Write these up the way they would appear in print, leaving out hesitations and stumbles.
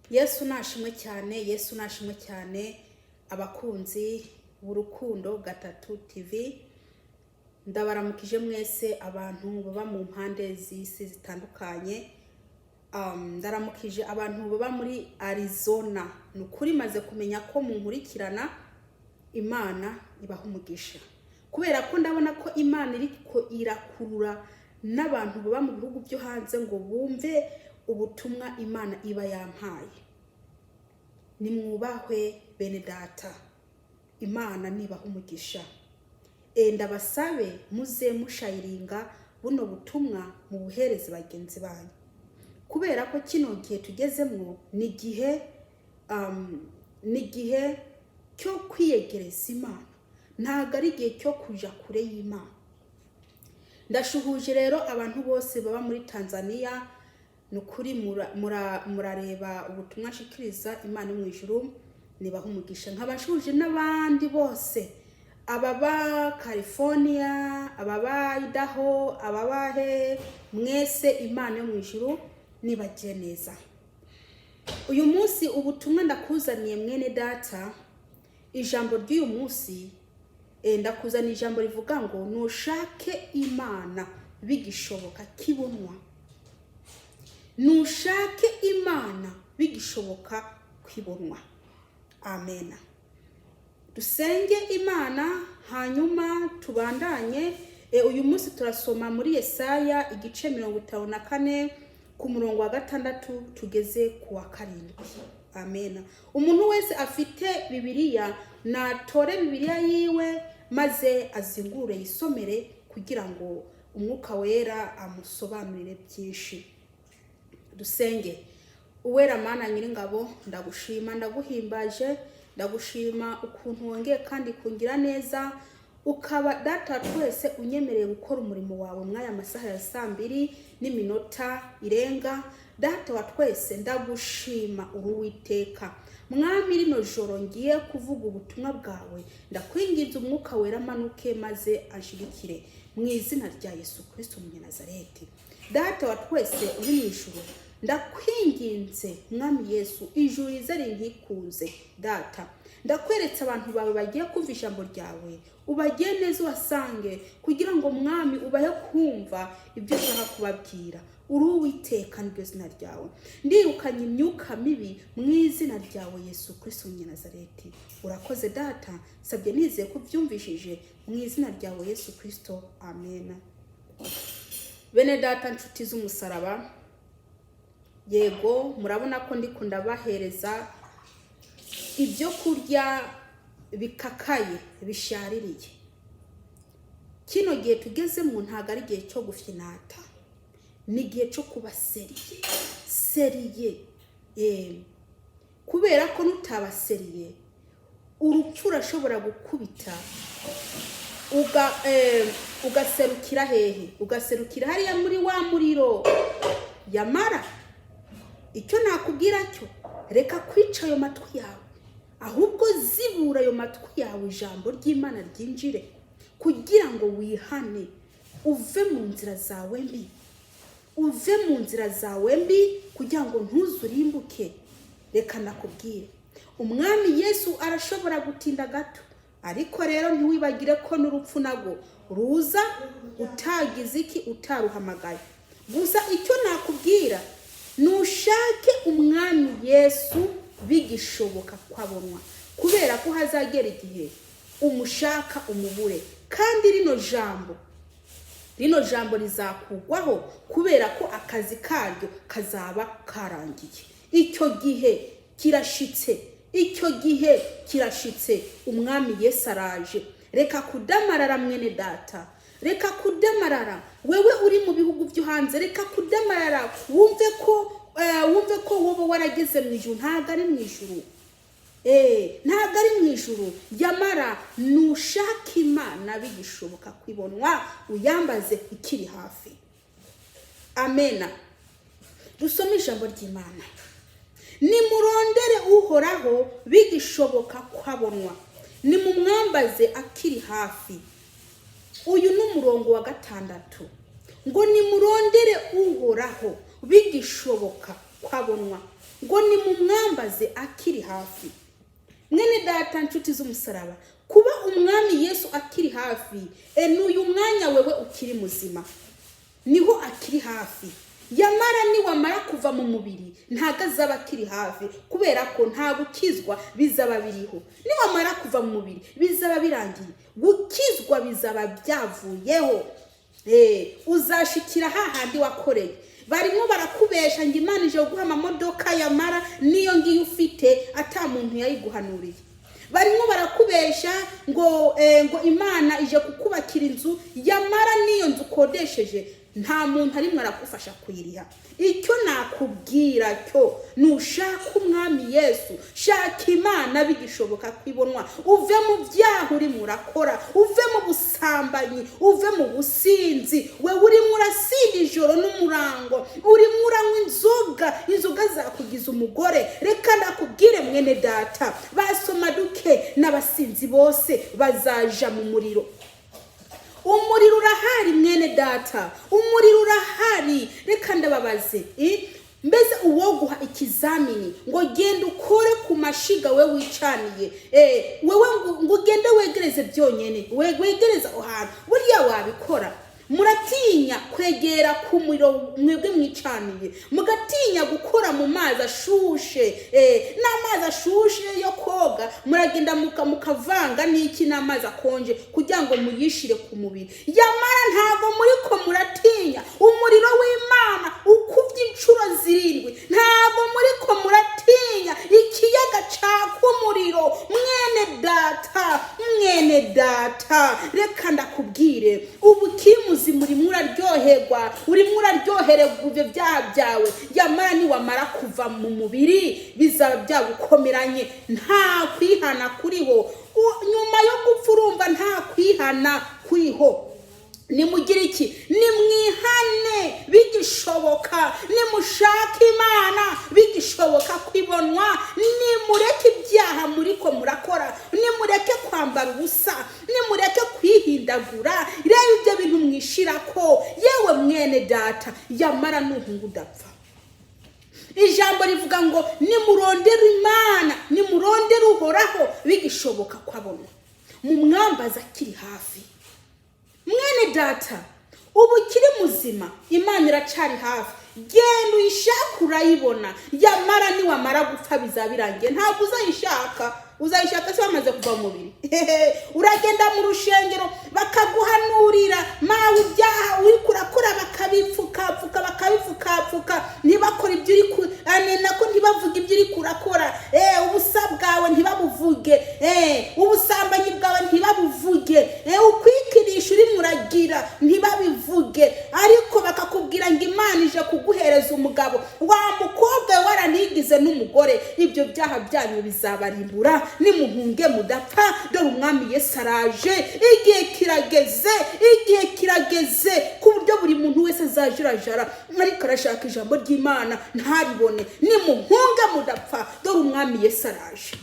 Yesu nashimwe cyane, Yesu nashimwe cyane. Abakunzi b'Urukundo Gatatu TV, ndabaramukije mwese, abantu baba mu mpande z'isi zitandukanye. Ndaramukije abantu baba muri Arizona. Ni ukuri maze kumenya ko munkurikirana, Imana ibaha umugisha, kubera ko ndabona ko Imana iriko irakurura n'abantu baba mu bihugu byo hanze ngo bumve ubutumwa Imana iba yampaye. Nimwubahwe bene data, Imana nibaha umugisha. Ndabasabe muze musharinga buno butumwa mu buhereze bagenzi banyu, kubera ko kino gihe tugezemwo ni igihe cyo kwiyegereza Imana, ntabwo ari igihe cyo kuja kure y'Imana. Ndashuhuje rero abantu bose baba muri Tanzania. Ni ukuri murareba ubutumwa nshikiriza, Imana yo mu ijuru nibaha umugisha. Nkabashuhuje n'abandi bose, ababa California, ababa Idaho, ababa he mwese, Imana yo mu ijuru nibagire neza. Uyu munsi ubutumwa ndakuzaniye, mwene data, ijambo ry'uyu munsi, ndakuzaniye ijambo rivuga ngo nushake Imana bigishoboka kibonwa, nushake Imana bigishoboka kwibonwa. Amena. Dusenge Imana hanyuma tubandanye. Uyu munsi turasoma muri Yesaya igice 54 ku murongo wa 6 tugeze ku wa 7. Amena. Umuntu wese afite Bibiliya natore Bibiliya yiwe maze azingure yisomere, kugira ngo Umwuka Wera amusobanurire byinshi. Dusenge. Uwera Mana Nyiringabo, ndagushima, ndaguhimbaje, ndagushima ukuntu wongeye kandi kungira neza, ukaba Data wa twese unyemereye gukora umurimo wawe mw'aya masaha ya saa 2 n'iminota irenga. Data wa twese, ndagushima, uri Uwiteka Mwami. Rino joro ngiye kuvuga ubutumwa bwawe, ndakwinginze Umwuka Wera amanuke maze anshigikire, mu izina rya Yesu Kirisito Umunyanazareti. Data wa twese uri mu ijuru, ndakwinginze Mwami Yesu, ijuru rize rinkikunze. Data, ndakweretse abantu bawe bagiye kumva ijambo ryawe, ubagiye neza, ubasange, kugira ngo Mwami ubahe kumva ibyo ushaka kubabwira. Uri Uwiteka, niryo zina ryawe. Ndirukanye imyuka mibi mu izina ryawe Yesu Kirisito Umunyanazareti. Urakoze Data, sabye nizeye ko ubyumvishije, mu izina ryawe Yesu Kirisito, amena. Bene data, nshuti z'umusaraba, yego murabona ko ndiko ndabahereza ibyo kurya bikakaye, bishaririye. Kino gihe tugezemo ntabwo ari igihe cyo gufinata, ni igihe cyo kuba sérieux, sérieux, kubera ko nutaba sérieux urupfu urashobora gukubita ugaserukira hehe? Ugaserukira hariya muri wa muriro. Yamara icyo nakubwira cyo, reka kwica ayo matwi yawe, ahubwo zibura ayo matwi yawe ijambo ry'Imana ryinjire, kugira ngo wihane, uve mu nzira zawe mbi, uve mu nzira zawe mbi, kugira ngo ntuzurimbuke. Reka nakubwire, Umwami Yesu arashobora gutinda gato, ariko rero ntiwibagire ko n'urupfu narwo ruza utagize iki? Utaruhamagaye. Gusa icyo nakubwira, nushake Umwami Yesu bigishoboka kwabonwa, kubera ko hazagera igihe umushaka umubure, kandi rino jambo rizakugwaho, kubera ko akazi karyo kazaba karangiye. Icyo gihe kirashitse, icyo gihe kirashitse, Umwami Yesu araje. Reka kudamarara, mwene data, reka kudamarara. Wewe uri mu bihugu byo hanze, reka kudamarara, wumve ko wowe warageze mu ijuru. Ntabwo ari mu ijuru, ntabwo ari mu ijuru. Yamara nushaka Imana bigishoboka kwibonwa, uyambaze ikiri hafi. Amena. Dusome ijambo ry'Imana. Nimurondere Uhoraho bigishoboka kwabonwa, nimumwambaze akiri hafi. Uyu ni umurongo wa 6, ngo nimurondere Uhoraho bigishoboka kwabonwa. Ngo nimumwambaze akiri hafi. Mwene data, nshuti z'umusaraba, kuba Umwami Yesu akiri hafi, n'uyu mwanya wewe ukiri muzima niho akiri hafi. Yamara niwamara kuva mu mubiri, ntabwo azaba akiri hafi, kubera ko nta gukizwa bizaba biriho. Niwamara kuva mu mubiri, bizaba birangiye, gukizwa bizaba byavuyeho. Uzashikira hahandi wakoreye. Barimo barakubesha ngo Imana ije guha amamodoka, yamara niyo ngiyo ufite ata muntu yayiguhanuriye. Barimo barakubesha ngo Imana ije kukubakira inzu, yamara n'iyo nzu ukodesheje nta muntu arimwe aragufasha kuyiriha. Icyo nakubwira cyo, nushaka Umwami Yesu, shaka Imana bigishoboka kwibonwa, uve mu byaha urimo urakora, uve mu busambanyi, uve mu businzi. We urimo urasinda ijoro n'umurango, urimo uranywa inzoga, inzoga zakugiza umugore. Reka ndakubwire, mwene data, basoma duke n'abasinzi bose bazaja mu muriro. Umuriro urahari, mwene data, umuriro urahari. Reka ndababaze, mbese uwo guha ikizamini ngo genda ukore ku mashiga we wicaniye, wewe ngo ugende wegereze byonyine, wegereze aho hantu, buriya wabikora? Muratinya kwegera ku muriro mwebwe mwicaniye, mugatinya gukora mu mazi ashushe, n'amazi ashushe yo koga muragenda mukavanga n'iki, n'amazi akonje, kugira ngo muyishire ku mubiri. Yamara ntabwo muri ko muratinya umuriro w'Imana ukubye inshuro 7. Ntabwo muri ko muratinya ikiyaga caka umuriro. Mwene data, mwene data, reka ndakubwire, ubu ukiri muzima urimo uraryoherwa, urimo uraryohererwa ibyo byaha byawe. Yamara niwamara kuva mu mubiri, bizaba byagukomeranye, nta kwihana kuriho. Nyuma yo gupfa, urumva, nta kwihana kuriho. Nimugire iki? Nimwihane bigishoboka, nimushake Imana bigishoboka kwibonwa, nimureke ibyaha muriko murakora, nimureke kwambara ubusa, nimureke kwihindagura. Reba ibyo bintu mwishira ko, yewe mwene data, yamara nuhunga udapfa. Ijambo rivuga ngo nimurondere Imana, nimurondere Uhoraho bigishoboka kwabonwa, mumwambaza akiri hafi. Mwene data, ubu ukiri muzima, Imana iracari hafi, genda uyishake urayibona. Yamara niwamara gupfa, bizaba birangiye, ntabwo uzayishaka. Uzayishaka se wamaze kuva mu mubiri? Uragenda mu rushengero bakaguhanurira, mawe ibyaha uri kurakora bakabipfukapfuka, bakabipfukapfuka, ntibakore ibyo uri ku ani nako, ntibavuge ibyo uri kurakora. Ubusa bwawe ntibabuvuge, ubusambanyi bwawe ntibabuvuge, ukwikirisha urimo uragira ntibabivuge, ariko bakakubwira ngo Imana ije kuguhereza umugabo. Wa mukobwa we, waranigize n'umugore. Ibyo byaha byanyu bizabarimbura. Nimuhunge mudapfa, dore Umwami Yesu araje. Igihe kirageze, igihe kirageze ku buryo buri muntu wese azajirajara ariko arashaka ijambo ry'Imana ntaribone. Nimuhunge mudapfa, dore Umwami Yesu araje.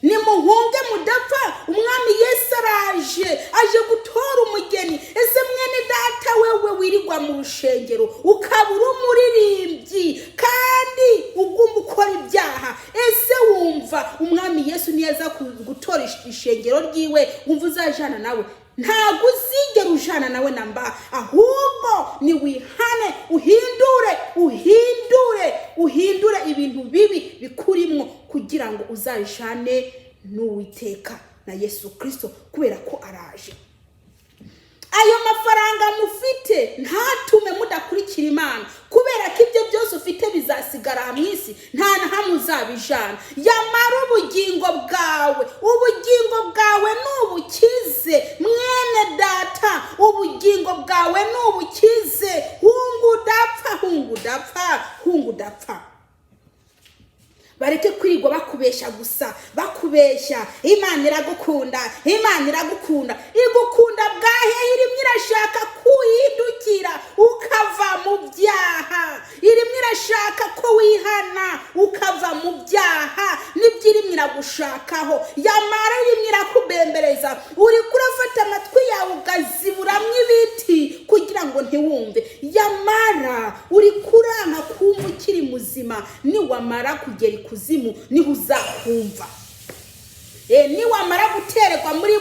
Nimuhunge mudapfa, Umwami Yesu araje, aje gutora umugeni. Ese mwene data, wewe wirirwa mu rushengero ukaba uri umuririmbyi kandi uguma ukora ibyaha, ese wumva Umwami Yesu niyaza gutora ishengero ryiwe, wumva uzajana nawe? Ntabwo uzigera ujana nawe namba. Ahubwo ni wihane, uhindure, uhindure, uhindure ibintu bibi bikurimwo, kugira ngo uzajane n'Uwiteka na Yesu Kirisito, kubera ko araje. Ayo mafaranga mufite ntatume mudakurikira Imana, kubera ko ibyo byose ufite bizasigara mu isi, nta na hamwe uzabijana. Yamara ubugingo bwawe, ubugingo bwawe ni ubukize. Mwene data, ubugingo bwawe ni ubukize. Hunga udapfa, hunga udapfa, hunga udapfa. Bareke kwirirwa bakubeshya gusa, bakubeshya Imana iragukunda, Imana iragukunda. Igukunda bwahe? Irimo irashaka kuhindukira ukava mu byaha, irimo irashaka ko wihana ukava mu byaha, nibyo irimo iragushakaho. Yamara irimo irakubembereza, uri kurafata amatwi yawe ukaziburamo ibiti kugira kugira ngo ntiwumve. Yamara uri kuranka kumva ukiri muzima, niwamara kugera ikuzimu niho uzakumva. Niwamara gutererwa muri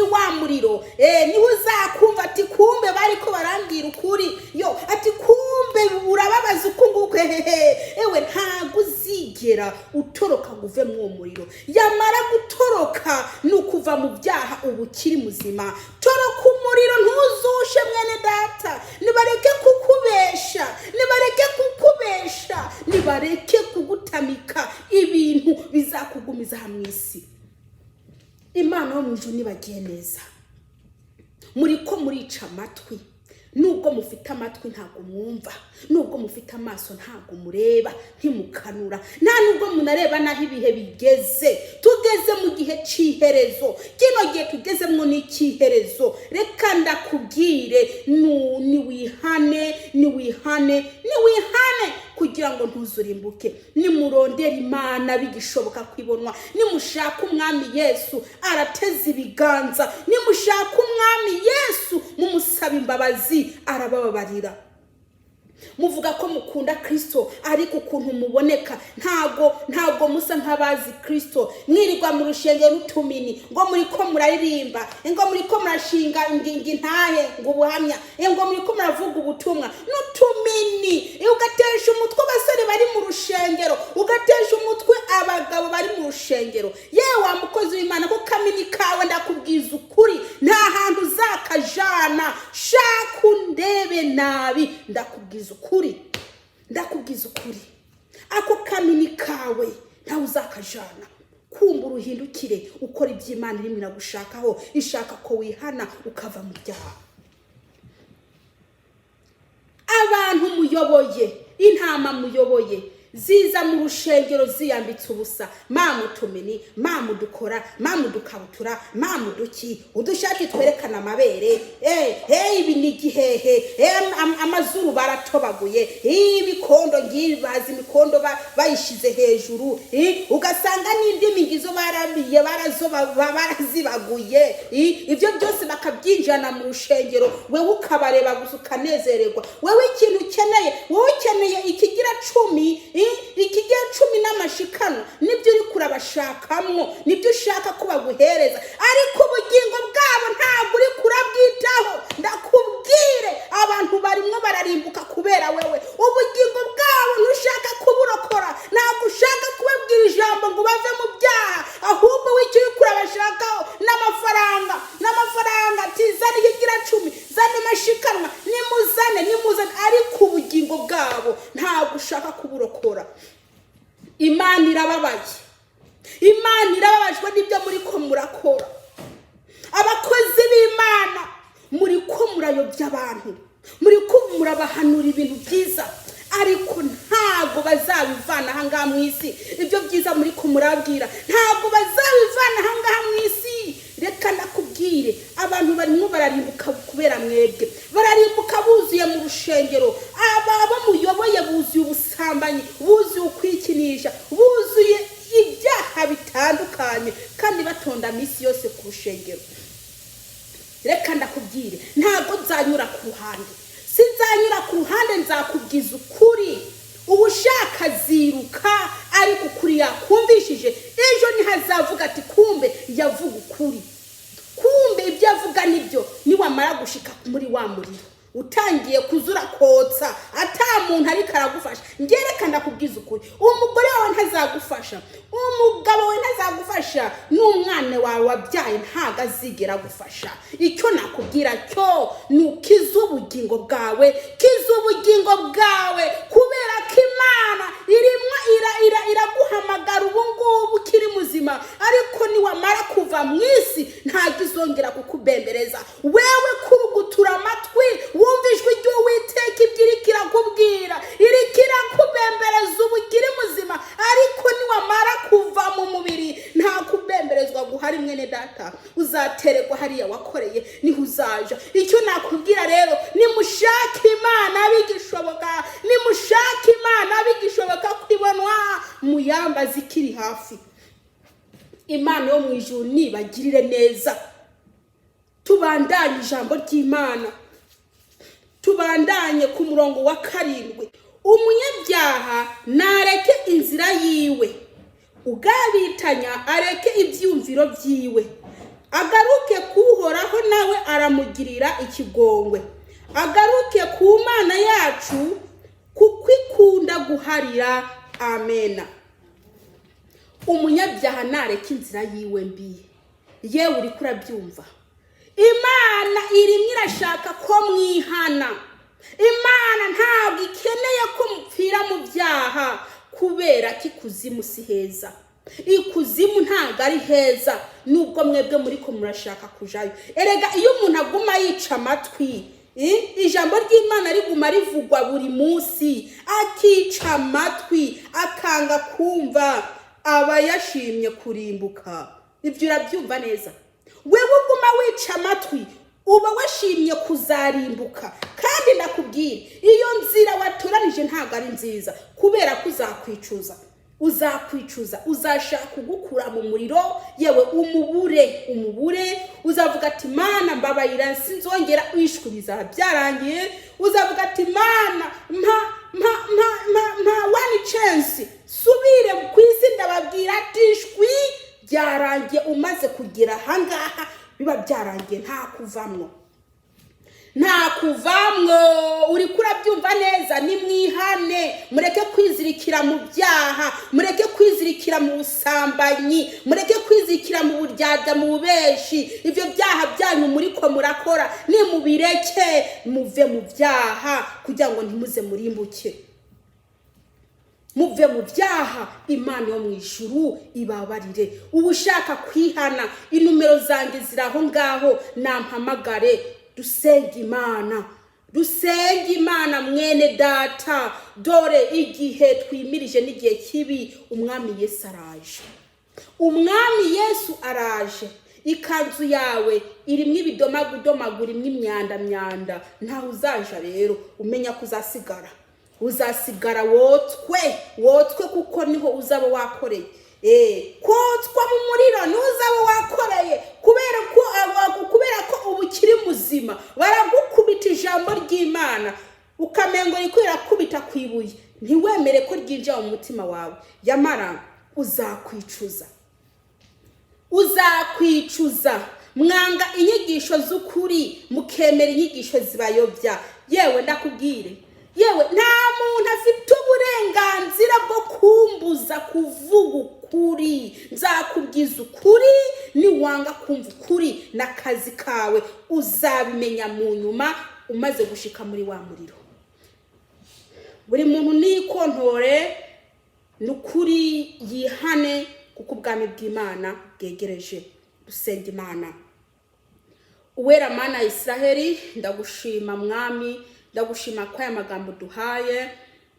wa muriro, niho uzakumva ati kumbe bariko barambwira ukuri, yo ati kumbe urababaza uku nguku, hehehe. Ewe, ntabwo uzigera utoroka ngo uve muri uwo muriro. Yamara gutoroka ni ukuva mu byaha uba ukiri muzima. Toroka umuriro, ntuzushe mwene data. Nibareke kukubesha, nibareke kukubesha, nibareke kugutamika ibintu bizakugumiza aha mu isi. Imana yo mu ijuru nibagiye neza. Muri ko murica amatwi. Nubwo mufite amatwi ntabwo mwumva, nubwo mufite amaso ntabwo mureba, ntimukanura, nta nubwo munareba n'aho ibihe bigeze. Tugeze mu gihe cy'iherezo. Kino gihe tugezemo ni icy'iherezo. Reka ndakubwire, niwihane, niwihane, niwihane kugira ngo ntuzurimbuke. Nimurondere Imana bigishoboka kwibonwa. Nimushaka Umwami Yesu, arateze ibiganza. Nimushaka Umwami Yesu, mumusaba imbabazi, arabababarira. Muvuga ko mukunda Kirisito, ariko ukuntu muboneka ntabwo musa nk'abazi Kirisito. Mwirirwa mu rushengero n'utumini, ngo muri ko muraririmba, ngo muri ko murashinga ingingi ntahe, ngo ubuhamya, ngo muri ko muravuga ubutumwa n'utumini. Ugatesha umutwe abasore bari mu rushengero, ugatesha umutwe abagabo bari mu rushengero. Yewe wa mukozi w'Imana, ko kamini kawe, ndakubwiza ukuri, nta hantu uzakajana. Shaka undebe nabi, ndakubwiza ukuri, ndakubwiza ukuri, ako kamini kawe ntawe uzakajana. Kumva uruhindukire, ukora iby'Imana irimo iragushakaho. Ishaka ko wihana ukava mu byaha. Abantu muyoboye, intama muyoboye ziza mu rushengero ziyambitse ubusa, mamu tumini, mamu dukora, mamu dukabutura, mamu duki, udushati twerekana amabere, ibi ni igihehe, amazuru baratobaguye, ibikondo ngibi, bazi imikondo bayishize hejuru, ugasanga n'indimi ngizo barabiye, barazibaguye, ibyo byose bakabyinjirana mu rushengero. Wewe ukabareba gusa ukanezererwa. Wewe ikintu ukeneye, wowe ukeneye ikigira 10, ikigira 10 n'amashikano, nibyo uri kurabashakamwo, nibyo ushaka ko baguhereza, ariko ubugingo bwabo ntabwo uri kurabwitaho. Ndakubwire, abantu barimwo bararimbuka kubera wewe. Ubugingo bwabo ntushaka kuburokora, ntabwo ushaka kubabwira ijambo ngo bave mu byaha, ahubwo wicyo uri kurabashakaho n'amafaranga, n'amafaranga. Tizane ikigira 10, zane amashikanwa, nimuzane, nimuzane, ariko ubugingo bwabo ntabwo ushaka kuburokora. Imana irababaye, Imana irababajwe n'ibyo muri ko murakora. Abakozi b'Imana, muri ko murayobya abantu, muri ko murabahanura ibintu byiza, ariko ntabwo bazabivana aha ngaha mu isi. Ibyo byiza muri ko murabwira ntabwo bazabivana aha ngaha mu isi. Reka nakubwire, abantu barimo bararimbuka kubera mwebwe, bararimbuka buzuye mu rushengero. Aba muyoboye buzuye ubusambanyi, buzuye ukwikinisha, buzuye ibyaha bitandukanye, kandi batonda minsi yose ku rushengero. Reka ndakubwire, ntabwo nzanyura ku ruhande, sinzanyura ku ruhande, nzakubwiza ukuri. Ubushaka ziruka, ariko ukuri yakumvishije ejo ntihazavuga ati kumbe yavuga ukuri, kumbe ibyo avuga nibyo. Niwamara gushika muri wa muriro, utangiye kuzura kotsa, ata muntu ariko aragufasha. Ngereka ndakubwiza ukuri, umugore wawe ntazagufasha, umugabo wawe ntazagufasha, n'umwana wawe wabyaye ntabwo azigera agufasha. Icyo nakubwira cyo ni ukiza ubugingo bwawe, kiza ubugingo bwawe, kubera ko Imana irimo iraguhamagara ubu ngubu ukiri muzima, ariko niwamara kuva mu isi ntabwo izongera kukubembereza. Wewe kurugutura amatwi wumva ijwi ry'Uwiteka, ibyo iriko irakubwira, iriko irakubembereza ubu ukiri muzima, ariko niwamara kuva mu mubiri nta kubemberezwa guhari. Mwene data, uzatererwa hariya wakoreye, niho uzaja. Icyo nakubwira rero, nimushake Imana bigishoboka, nimushake Imana bigishoboka kwibonwa, muyambaze ikiri hafi. Imana yo mu ijuru nibagirire neza. Tubandanye ijambo ry'Imana, tubandanye ku murongo wa 7. Umunyabyaha nareke inzira yiwe, ugabitanya areke ibyumviro byiwe, agaruke kuhoraho nawe aramugirira ikigongwe, agaruke ku Mana yacu kuko ikunda guharira. Amena. Umunyabyaha nareke inzira yiwe mbi. Yewe, uri kurabyumva? Imana irimo irashaka ko mwihana. Imana ntabwo ikeneye ko mupfira mu byaha, kubera ko ikuzimu si heza. Ikuzimu ntabwo ari heza, nubwo mwebwe muri ko murashaka kujayo. Erega iyo umuntu aguma yica amatwi, ijambo ry'Imana riguma rivugwa buri munsi, akica amatwi akanga kumva, aba yashimye kurimbuka. Ibyo urabyumva neza? Wewe uguma wica amatwi, uba washimye kuzarimbuka. Kandi ndakubwira, iyo nzira watoranije ntabwo ari nziza, kubera ko uzakwicuza, uzakwicuza. Uzashaka kugukura mu muriro, yewe umubure, umubure. Uzavuga ati: "Mana, mbabarira, sinzongera." Ishwi, bizaba byarangiye. Uzavuga ati: "Mana, mpa, mpa, mpa, mpa, mpa one chance subire ku isi." Ndababwira ati: "Ishwi, byarangiye." Umaze kugera ahangaha biba byarangiye, nta kuvamwo, nta kuvamwo. Uri kurabyumva neza? Nimwihane, mureke kwizirikira mu byaha, mureke kwizirikira mu busambanyi, mureke kwizirikira mu buryarya, mu bubeshi. Ibyo byaha byanyu muri ko murakora, nimubireke, muve mu byaha kugira ngo ntimuze murimbuke. Muve mu byaha, Imana yo mu ijuru ibabarire. Uba ushaka kwihana, inomero zanjye ziri aho ngaho, nampamagare dusenge Imana, dusenge Imana. Mwene data, dore igihe twimirije n'igihe kibi. Umwami Yesu araje, Umwami Yesu araje. Ikanzu yawe irimo ibidomagudomagura, irimo imyanda myanda, ntaho uzaja. Rero umenya ko uzasigara, uzasigara wotswe, wotswe, kuko niho uzaba wakoreye. Kotswa mu muriro niho uzaba wakoreye, kubera ko uba ukiri muzima baragukubita ijambo ry'Imana, ukamengo riko rirakubita ku ibuye, ntiwemere ko ryinjira mu mutima wawe. Yamara uzakwicuza, uzakwicuza. Mwanga inyigisho z'ukuri, mukemera inyigisho zibayobya. Yewe, ndakubwire, yewe, nta muntu afite uburenganzira bwo kumbuza kuvuga ukuri. Nzakubwiza ukuri. Niwanga kumva ukuri n'akazi kawe, uzabimenya mu nyuma umaze gushika muri wa muriro. Buri muntu nikontore, ni ukuri, yihane, kuko ubwami bw'Imana bwegereje. Dusenga Imana. Uwera, Mana ya Israheli, ndagushima Mwami, ndagushima ko aya magambo duhaye.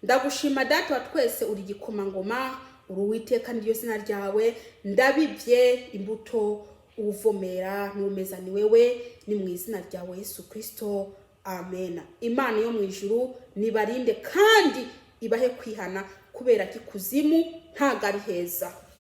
Ndagushima Data wa twese, uri igikomangoma, uri Uwiteka, niryo zina ryawe. Ndabibye imbuto, uvomera n'umeza ni wewe. Ni mu izina ryawe Yesu Kirisito, amena. Imana yo mu ijuru nibarinde kandi ibahe kwihana, kubera ko ikuzimu ntabwo ari heza.